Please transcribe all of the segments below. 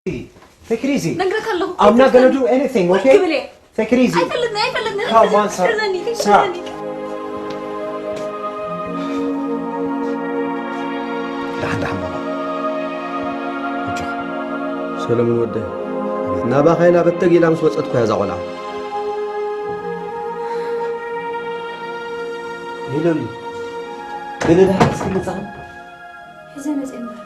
Take it easy. ነግረካ ኣለኹ። I'm not gonna do anything, okay? ክብል እየ። Take it easy. ኣይፈልጥን ኣይፈልጥን። Come on, sir. ክርዘኒ Sir. ክርዘኒ። ደሓን ደሓን ባባ። ኣጆኻ። ሰለሙን ወደይ፣ ናባኻ ኢላ በተግ ኢላ ምስ ወጸት እኮ እያ እዛ ቆልዓ። ሄሎሊ፣ ገለ ደሓን እስኪ መጻኻ? ሕዘ መጽእ እምበር።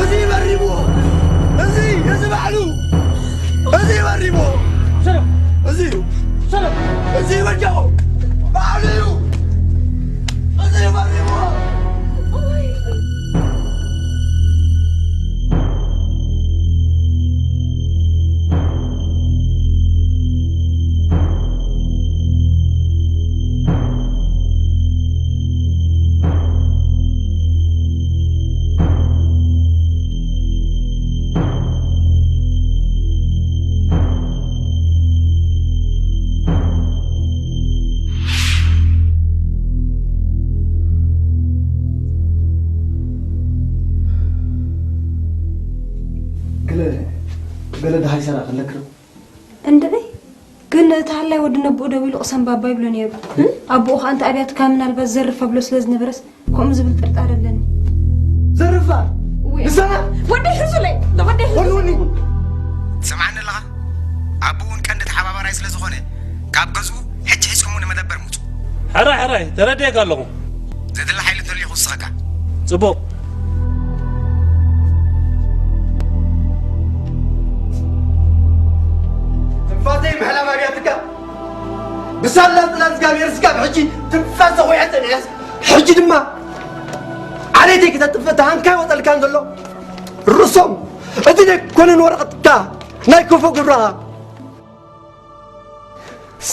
እዚ መሪምዎ! እዚ፣ እዚ ባዕሉ! እዚ መሪምዎ! እዚ እዩ! እዚ በጃኹ! ባዕሉ እዩ! እዚ መሪምዎ! ገለ ገለ ደሃይ ሰራቕ ኣለክረም እንድዒ ግን እቲ ሃላይ ወዲ ነብኡ ደዊሉ ቅሰን ባባ ይብሎ ነይሩ። ኣቦኡ ከኣ እንተ ኣብያትካ ምናልባት ዘርፍ ኣብሎ ስለ ዝነበረስ ከምኡ ዝብል ጥርጣረ ኣለኒ። ዘርፋ ንሰና ወደይ ሕዙለይ ወደይ ሕዙ ወልውኒ ትሰምዓኒ ኣለኻ? ኣቦኡ እውን ቀንዲ ተሓባባራይ ስለ ዝኾነ ካብ ገዝኡ ሕጂ ሒዝኩምዎ ንመደበር ምጹ። ሕራይ ሕራይ ተረዲኤካ ኣለኹ። ዘድሊ ሓይሊ እንተልዩ ክውስኸካ። ጽቡቕ። ትንፋሰይ ምሕላፍ ኣብያትካ ብሳላ ጽላል እግዚኣብሔር ስጋብ ሕጂ ትንፋሰ ኮይዐ ጸኒሐስ ሕጂ ድማ ዓሌተይ ክተጥፍእ ተሃንካ ይወጠልካን ዘሎ ርእሶም እቲ ዘይኮነን ወረቐትካ ናይ ክፉ ግብርኻ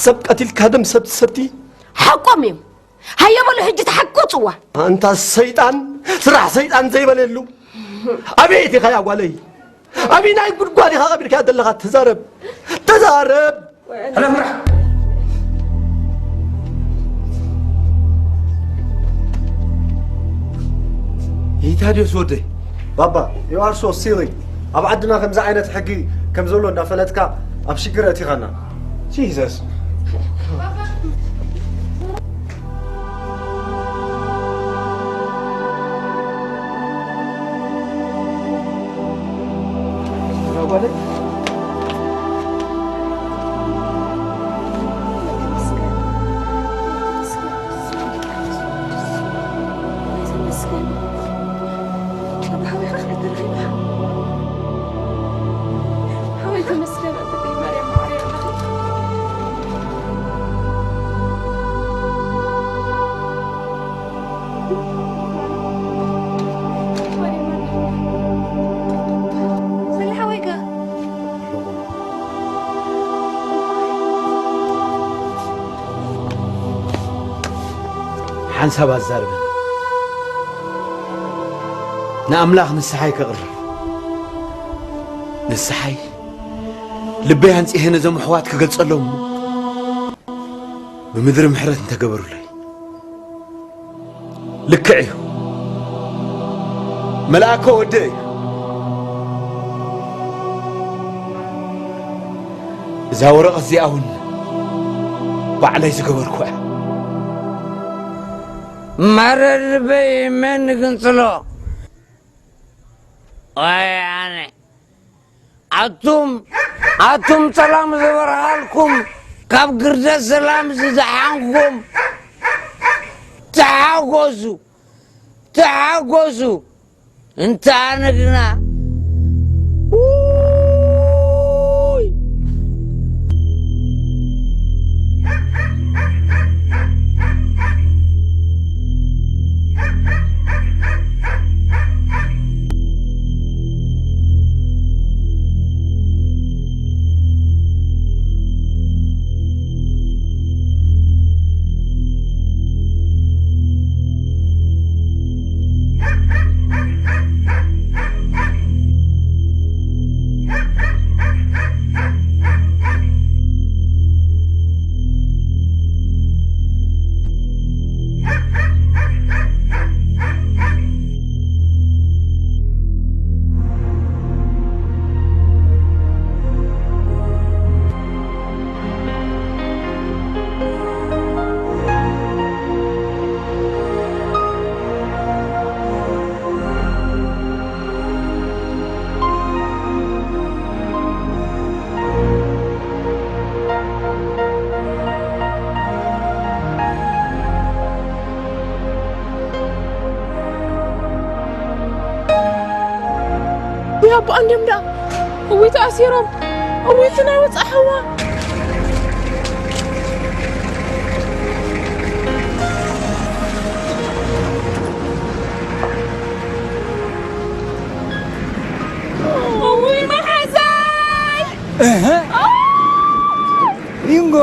ሰብ ቀቲልካ ደም ሰብ ትሰቲ ሓቆም እዮም። ሃየ በሉ ሕጂ ተሓቁ ጽዋ። ኣንታ ሰይጣን ስራሕ ሰይጣን ዘይበለሉ ኣበየት ኢኻ ያ ጓለይ? ኣበይ ናይ ጉድጓድ ኢኻ ቀቢርካ ዘለኻ? ተዛረብ ተዛረብ። ሕለፍ ምራሕ። ይታዲዮስ ወደይ ባባ you are so silly። ኣብ ዓድና ከምዚ ዓይነት ሕጊ ከም ዘሎ እንዳፈለጥካ ኣብ ሽግር ኣእቲኻና። Jesus። ሓንሳብ ኣዛርበን ንኣምላኽ ንስሓይ ከቕርብ ንስሓይ ልበይ ኣንጺሄ ነዞም ኣሕዋት ክገልጸሎም እሞ ብምድሪ ምሕረት እንተገበሩለይ ልክዕ እዩ። መልኣከ ወደይ፣ እዛ ወረቐት እዚኣ እውን ባዕለይ ዝገበርኩ እያ። መረር ልበይ መን ግንጽሎ? ወይ ኣነ። ኣቱም፣ ኣቱም ሰላም ዝበርሃልኩም፣ ካብ ግርደት ሰላም ዝደሓንኩም፣ ተሓጎሱ፣ ተሓጎሱ። እንተ ኣነ ግና፣ ውይ! ያባ እንዲም ዳ እዊት ኣሲሮም እዊት ናይ ወፃ ሓዋ እውይ መሓዛይ ሊንጎ